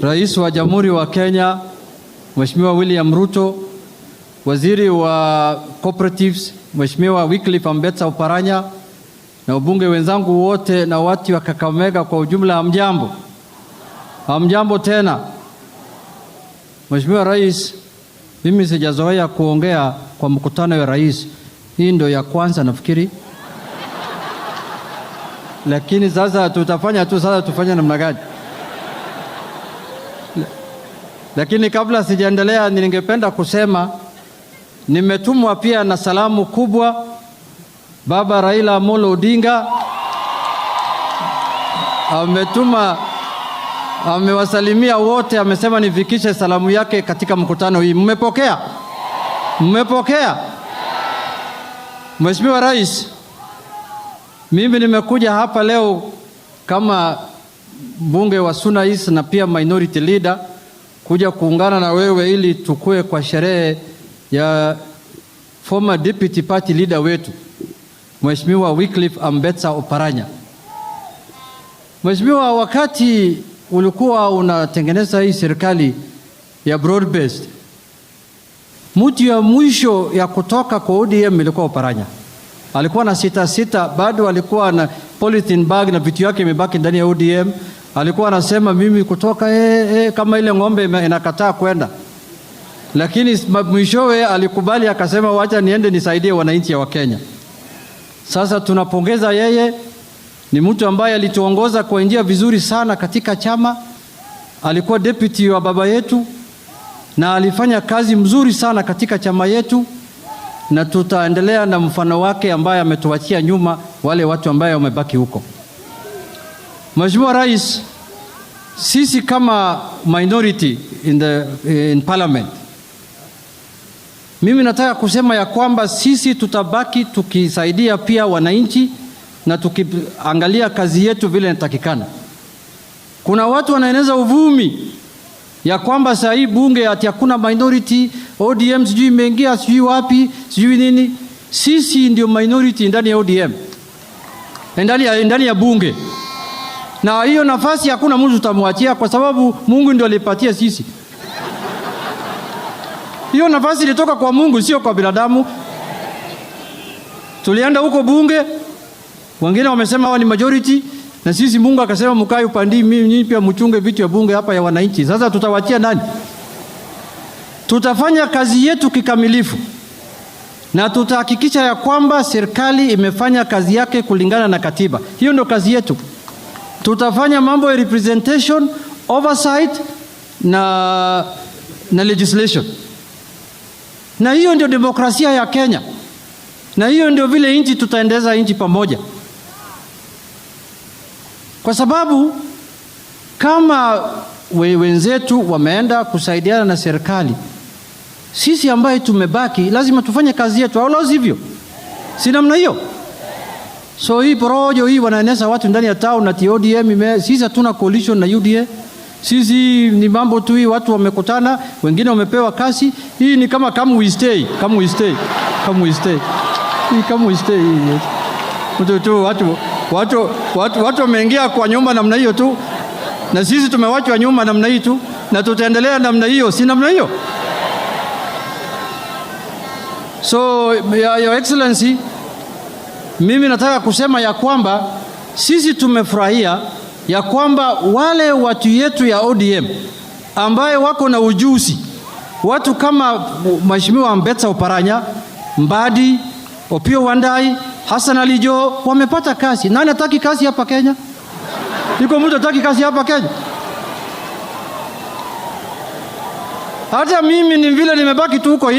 Rais wa Jamhuri wa Kenya Mheshimiwa William Ruto, Waziri wa Cooperatives Mheshimiwa Wycliffe Ambetsa Oparanya, na wabunge wenzangu wote na watu wa Kakamega kwa ujumla, hamjambo? Hamjambo tena. Mheshimiwa Rais, mimi sijazoea kuongea kwa mkutano wa rais. Hii ndio ya kwanza nafikiri. Lakini sasa tutafanya tu, sasa tufanye namna gani? Lakini kabla sijaendelea, ningependa kusema nimetumwa pia na salamu kubwa Baba Raila Amolo Odinga ametuma, amewasalimia wote, amesema nifikishe salamu yake katika mkutano hii. Mmepokea? Mmepokea? Mheshimiwa Rais, mimi nimekuja hapa leo kama mbunge wa Suna East na pia minority leader kuja kuungana na wewe ili tukue kwa sherehe ya former deputy party leader wetu Mheshimiwa Wycliffe Ambetsa Oparanya. Mheshimiwa, wakati ulikuwa unatengeneza hii serikali ya broad based, mtu ya mwisho ya kutoka kwa ODM ilikuwa Oparanya. Alikuwa na sita sita, bado alikuwa na polythene bag na vitu yake imebaki ndani ya ODM. Alikuwa anasema mimi kutoka kama ile ng'ombe inakataa kwenda, lakini mwishowe alikubali akasema, wacha niende nisaidie wananchi wa Kenya. Sasa tunapongeza yeye, ni mtu ambaye alituongoza kwa njia vizuri sana katika chama. Alikuwa deputy wa baba yetu na alifanya kazi mzuri sana katika chama yetu, na tutaendelea na mfano wake ambaye ametuachia nyuma wale watu ambaye wamebaki huko. Mheshimiwa Rais, sisi kama minority in parliament, mimi nataka kusema ya kwamba sisi tutabaki tukisaidia pia wananchi na tukiangalia kazi yetu vile inatakikana. Kuna watu wanaeneza uvumi ya kwamba saa hii bunge ati hakuna minority, ODM sijui imeingia sijui wapi sijui nini. Sisi ndio minority ndani ya ODM, ndani ya bunge, na hiyo nafasi hakuna mtu tutamwachia, kwa sababu Mungu ndio alipatia sisi hiyo nafasi. Ilitoka kwa Mungu, sio kwa binadamu. Tulienda huko bunge, wengine wamesema hawa ni majority, na sisi Mungu akasema mkae upande, mimi nyinyi pia mchunge vitu ya bunge hapa ya wananchi. Sasa tutawachia nani? Tutafanya kazi yetu kikamilifu na tutahakikisha ya kwamba serikali imefanya kazi yake kulingana na katiba. Hiyo ndio kazi yetu. Tutafanya mambo ya representation, oversight na legislation, na hiyo ndio demokrasia ya Kenya, na hiyo ndio vile nchi tutaendeza nchi pamoja, kwa sababu kama wenzetu wameenda kusaidiana na serikali, sisi ambaye tumebaki lazima tufanye kazi yetu, au la sivyo? Si namna hiyo? So hii porojo hii wanaeneza watu ndani ya town na ODM ime, sisi hatuna coalition na UDA. Sisi ni mambo tu hii, watu wamekutana, wengine wamepewa kazi. Hii ni kama come we stay, come we stay, come we stay. Hii come we stay. Mtu tu watu wameingia kwa nyumba namna hiyo tu, na sisi tumewachwa nyuma namna hii tu, na tutaendelea namna hiyo, si namna hiyo? So Your Excellency, mimi nataka kusema ya kwamba sisi tumefurahia ya kwamba wale watu yetu ya ODM ambaye wako na ujuzi, watu kama Mheshimiwa Ambetsa Oparanya, Mbadi, Opiyo Wandayi, Hassan Ali Joho wamepata kazi. Nani hataki kazi hapa Kenya? Iko mtu hataki kazi hapa Kenya? Hata mimi ni vile nimebaki tu huko nje.